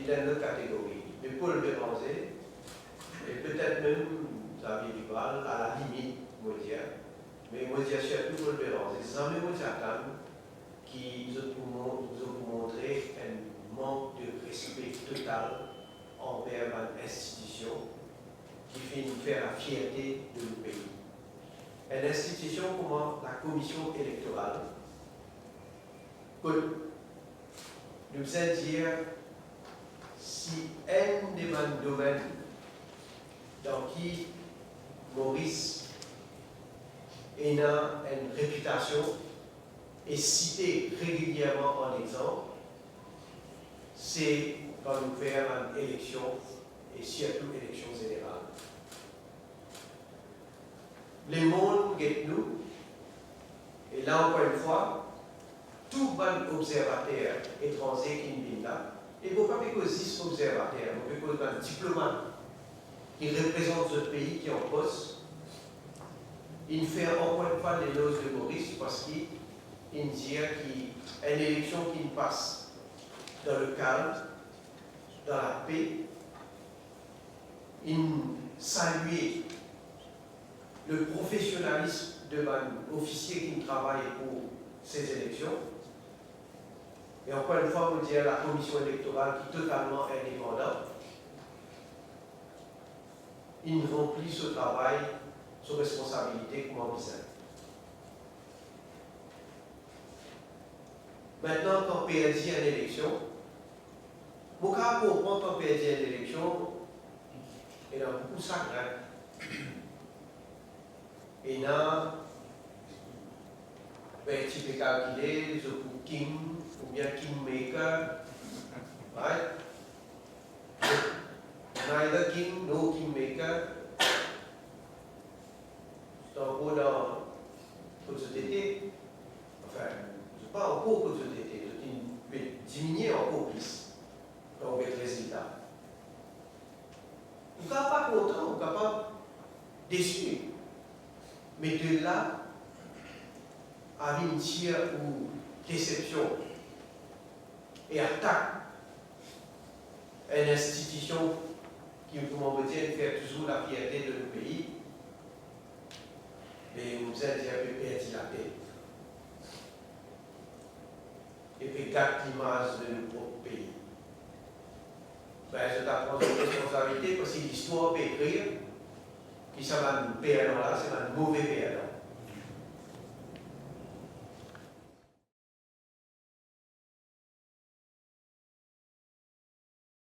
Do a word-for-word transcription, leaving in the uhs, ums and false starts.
dan enn lot kategori. Me Paul Bérenger, e petet mem Xavier Duval, a la limit, mo dir, me mo dir sirtou Paul Bérenger, zame mo ti atann ki zot pou mon-, zot pou montre enn mank de respe total anver bann institision ki finn fer lafierte de nou pei. Enn institision kouma Lakomision Elektoral, kot nou bizin dir si enn de bann domenn dan ki Moris ena enn repitasion e site regilierman an exanp, se kan nou fer bann eleksion, e sirtou eleksion zeneral. Lemond get nou, e la ankor enn fwa, tou bann obzervater etranze ki'nn vinn la, e mo pa pe koz zis obzervater, mo pe koz bann diplomat ki reprezant zot pei ki an pos, inn fer ankor enn fwa leloz de Moris, parski inn dir ki enn eleksion ki'nn pas dan le kalm, dan lape, inn salye le profesionalism de bann ofisie ki'nn travay pou se eleksion. E ankor enn fwa, mo dir, Lakomision Elektoral ki totalman indepandan, inn ranpli so travay, so responsabilite kouma bizin. Aster, kan perdi enn eleksion, mo kapav konpran kan perdi enn eleksion, ena boukou sagrin. Ena, be, ti pe kalkile, zot pou king oubien kingmaker, right? Neither king nor kingmaker. Zot ankor dan kot zot ete. Anfin, zot pa ankor kot zot ete, zot inn pe diminie ankor plis kan ou get rezilta. Ou kapav pa kontan, ou kapav desi, me de la a vinn tir ou desepsion e atak enn institision ki, kouma mo dir, fer touzour lafierte de nou pei, be mo bizin dir, pe perdi latet e pe gat limaz de nou prop pei. Be, zot a pran zot responsabilite, parski listwar pe ekrir ki sa bann perdan la, se bann move perdan.